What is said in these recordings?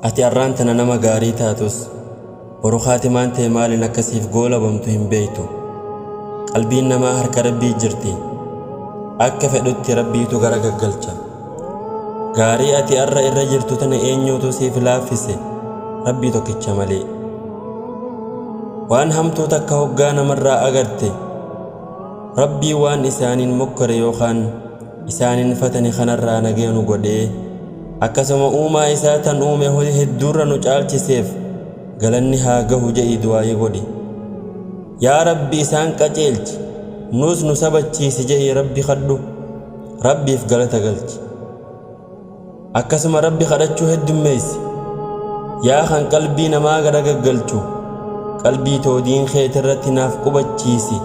Ati arraan tana nama gaarii taatus boru khaatimaan tee maaliin akka siif goolabamtu hin beeytu. Qalbiin namaa harka Rabbii jirti. Akka fedhutti Rabbiitu gara gaggalcha. Gaarii ati arra irra jirtu tana eenyuutu siif laaffise Rabbii tokkicha malee. Waan hamtuu takka hoggaa namarraa agarte Rabbii waan isaaniin mokkore yookaan isaaniin fatane kanarraa nagaya nu godhee akkasuma uumaa isaa tan uume hedduurra nu caalchiseef galanni haa gahu je'ii du'aayii godhi. Yaa Rabbi isaan qaceelchi, nuus nu sabachiisi je'ii Rabbi kadhu, Rabbiif galata galchi. Akkasuma Rabbi kadhachuu heddummeessi. Yaa kan qalbii namaa gara gaggalchu, qalbii too diin keetirratti naaf qubachiisi,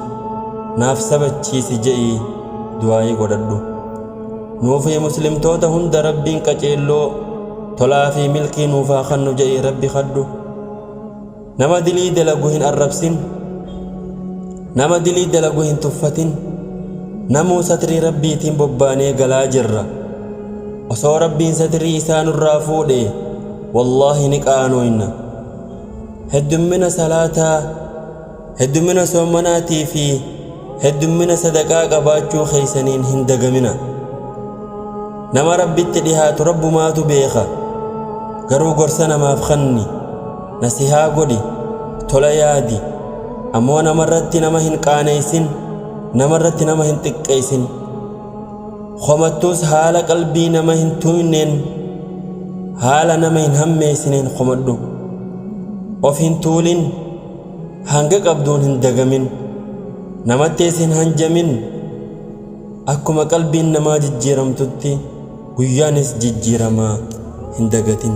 naaf sabachiisi je'ii du'aayii godhadhu. Nuufii muslimtoota hunda Rabbiin qaceelloo, tolaa fi milkii nuuf haa kannu je'ii Rabbi kadhu. Nama dilii dalagu hin arrabsin. Nama dilii dalagu hin tuffatin. Namuu satrii Rabbiitiin bobbaanee galaa jirra. Osoo Rabbiin satrii isaa nurraa fuudhe wallaahi ni qaanooyna. Heddummina salaataa, heddummina soommanaatii fi heddummina sadaqaa qabaachuu keeysaniin hin dagamina. Nama Rabbitti dhihaatu Rabbumaatu beeka. Garuu gorsa namaaf kanni, nasihaa godhi, tola yaadi. Ammoo namarratti nama hin qaaneysin, namarratti nama hin xiqqeeysin. Komattuus haala qalbii nama hin tuuyneen, haala nama hin hammeeysineen komadhu. Of hin tuulin, hanga qabduun hin dagamin. Namattis hin hanjamin. Akkuma qalbiin namaa jijjiiramtutti guyyaanis jijjiiramaa hin dagatin.